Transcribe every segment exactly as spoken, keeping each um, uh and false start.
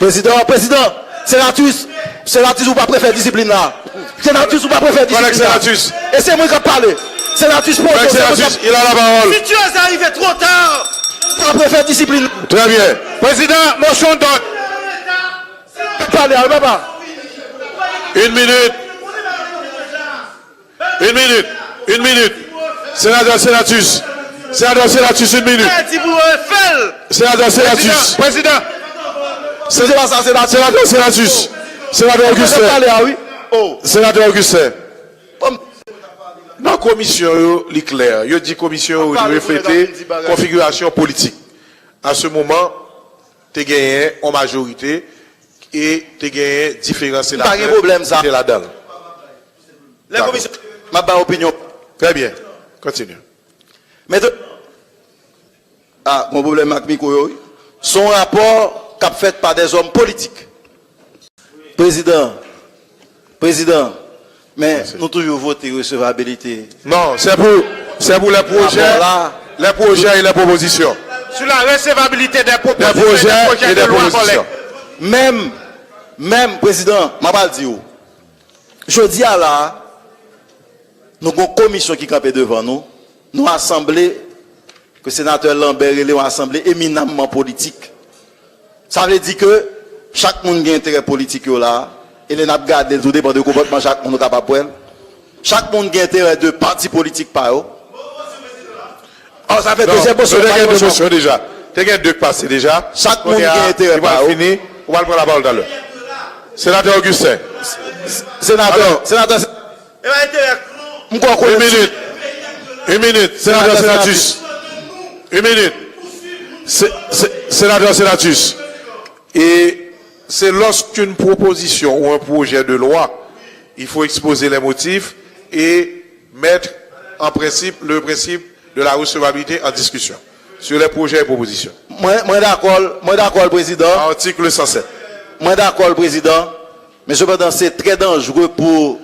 Prezidan, prezidan, Senatus, Senatus, ou pa prefè disiplin la. Senatus, ou pa prefè disiplin la. Senatus. E se mwen k ap pale. Senatus, poze, se mwen k ap... Senatus, il a la parole. Sityèz arive twò ta. Ou pa prefè disiplin. Très bien. Président, motion d'ordre. Pale a, papa. Une minute. Une minute. Une minute. Sénateur Senatus. Sénateur Senatus, une minute. Sénateur Senatus. Président. Sénateur Senatus. Sénateur Augustin. Sénateur Augustin. Nan komisyon yo, li klè. Yo di komisyon yo reflete konfigirasyon politik. A se moman, te genyen yon majorite e te genyen diferan senatè ki te ladan l. Lè komisyon, m ap bay opinyon. Très bien. Continue. Mete, ah, gon pwoblèm ak mikwo yo, wi. Se yon rapò k ap fèt pa dèzòm politik. Prezidan, prezidan, men nou toujou vote resevabilite. Non, c'est pour, c'est pour les projets, les projets et les propositions. Sur la recevabilité des propositions et des projets de loi, collègues. Menm, menm, prezidan, m ap al di w. Jodi a la, nou gon komisyon ki kanpe devan nou. Nou asanble, ke senatè Lambert rele yon asanble eminamman politik. Sa vle di ke chak moun gen enterè politik yo la, e lè n ap gade l, tou depann de konpòtman chak moun, nou kapab wè l. Chak moun gen enterè de pati politik pa yo. Oh, sa fè dezyèm mosyon, pa yon mosyon. Te gen de k pase deja. Chak moun gen enterè pa yo. Ou pral pran lapawòl talè. Senatè Augustin. Senatè, senatè. M kwè w konnen. Une minute. Une minute. Sénateur Senatus. Une minute. Sé- sé- Sénateur Senatus. Et c'est lorsqu'une proposition ou un projet de loi, il faut exposer les motifs et mettre en principe le principe de la recevabilité en discussion sur les projets et propositions. Mwen, mwen dakò, mwen dakò, prezidan. Article cent sept. Mwen dakò, prezidan. Men sepandan, se trè danjere pou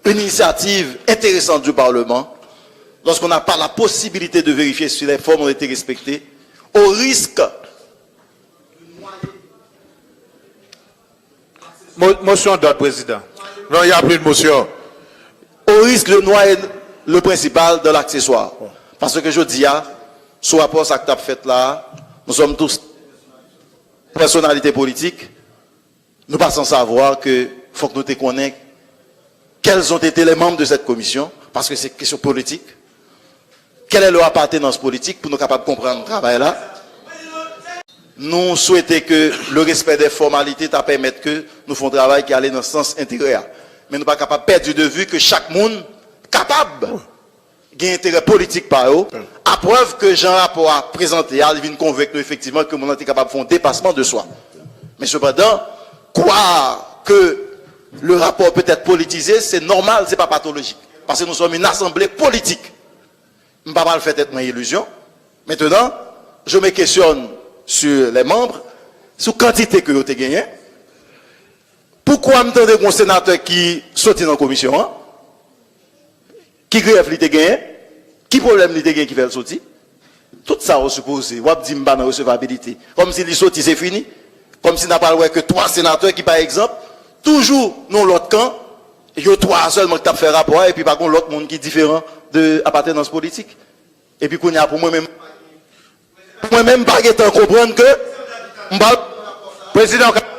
une initiative intéressante du Parlement, lorsqu'on n'a pas la possibilité de vérifier si les formes ont été respectées, au risque... Mo- Motion d'ordre, Président. Non, il n'y a plus de motion. Au risque de noyer le principal dans l'accessoire. Paske jodi a, sou rapò sa k t ap fèt la, nous sommes tous personnalités politiques. Nou pa sans savoir ke fòk nou te konnen quels ont été les membres de cette commission, paske se kesyon politik. Quelle est leur appartenance politique pou nou kapab konprann travay la? Nou swete ke le respect des formalités ta pèmèt ke nou fè yon travay ki ale nan sans enterè a. Men nou pa kapab pèdi de vi ke chak moun kapab gen enterè politik pa yo, aprèv ke jan rapò a prezante a, li vin konvenk nou efektivman ke moun nan te kapab fè yon depasman de swa. Men sepandan, croire que le rapport peut être politisé, se nòmal, se pa patolojik. Paske nou sòm yon asanble politik. M pa pral fè tèt mwen ilizyon. Maintenant, je me questionne sur les membres, sou kantite ke yo te genyen. Poukwa m tande gon senatè ki soti nan komisyon an? Ki griyèf li te genyen? Ki pwoblèm li te genyen ki fè l soti? Tout sa yo sipoze, w ap di m pa nan resevabilite. Kòmsi li soti, se fini. Kòmsi n a pral wè ke twa senatè ki, pa egzanp, toujou nan lòt kan, yo twa a sèlman ki t ap fè rapò a, epi pa gon lòt moun ki diferan de apatènans politik. Epi kounye a, pou mwen menm, mwen menm, m pa gentan konprann ke m pral... Prezidan, w ka...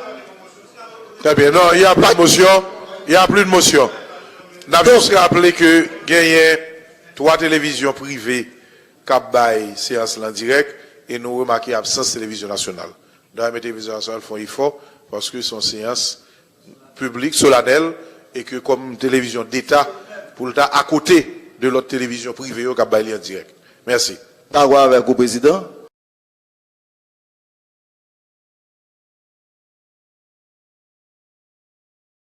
Très bien. Non, il y a plus de motion. Il y a plus de motion. N ap jis raple ke genyen twa televizyon prive k ap bay seyans lan dirèk e nou remake absans televizyon nasyonal. Nou ta renmen televizyon nasyonal fè yon efò paske se yon seyans piblik, solanèl, e ke kòm televizyon deta, pou l ta akote de lòt televizyon prive yo k ap bay li an dirèk. Mèsi. Dakò avèk ou, prezidan.